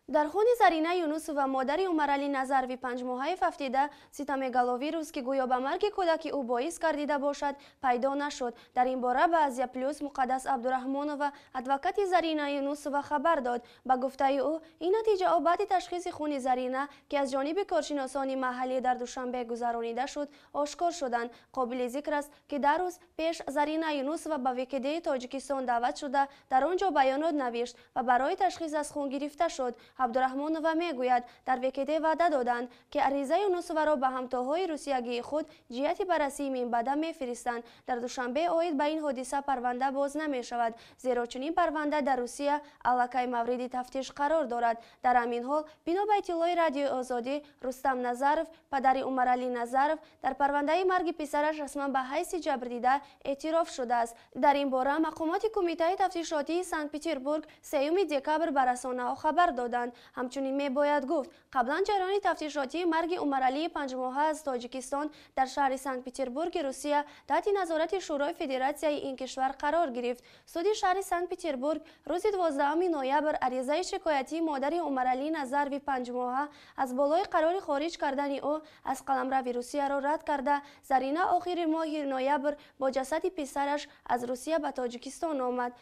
Дар хуни Зарина Юнусова, модари Умаралӣ Назарови панҷмоҳаи фавтида, цитомегаловирус, ки гӯё ба марги кӯдаки ӯ боис гардида бошад, пайдо нашуд. Дар ин бора ба Азия Плюс Муқаддас Абдураҳмонова, адвокати Зарина Юнусова, хабар дод. Ба гуфтаи ӯ, ин натиҷаҳо баъди ташхиси хуни Зарина, ки аз ҷониби коршиносони маҳаллӣ дар Душанбе гузаронида шуд, ошкор шуданд. Қобили зикр аст, ки 10 рӯз пеш Зарина Юнусова ба ВКД Тоҷикистон даъват шуда, дар он ҷо баёнот навишт ва барои ташхис аз хун гирифта шуд. Абдураҳмонова мегӯяд, дар ВКД ваъда доданд, ки аризаи Юнусоваро ба ҳамтоҳои русиягии худ ҷиҳати баррасии минбаъда мефиристанд. Дар Душанбе оид ба ин ҳодиса парванда боз намешавад, зеро чунин парванда дар Русия аллакай мавриди тафтиш қарор дорад. Дар ҳамин ҳол, бино ба иттилои Радиои Озодӣ, Рустам Назаров, падари Умаралӣ Назаров, дар парвандаи марги писараш расман ба ҳайси ҷабрдида эътироф шудааст. Дар ин бора мақомоти Кумитаи тафтишотии Санкт-Петербург 3 декабр ба расонаҳо хабар доданд. Ҳамчунин мебояд гуфт, қаблан ҷараёни тафтишотии марги Умаралии панҷмоҳа аз Тоҷикистон дар шаҳри Санкт-Петербурги Русия таҳти назорати Шӯрои Федератсияи ин кишвар қарор гирифт. Суди шаҳри Санкт-Петербург рӯзи 12 ноябр аризаи шикоятии модари Умаралӣ Назарови панҷмоҳа аз болои қарори хориҷ кардани ӯ аз қаламрави Русияро рад карда, Зарина охири моҳи ноябр бо ҷасади писараш аз Русия ба Тоҷикистон омад.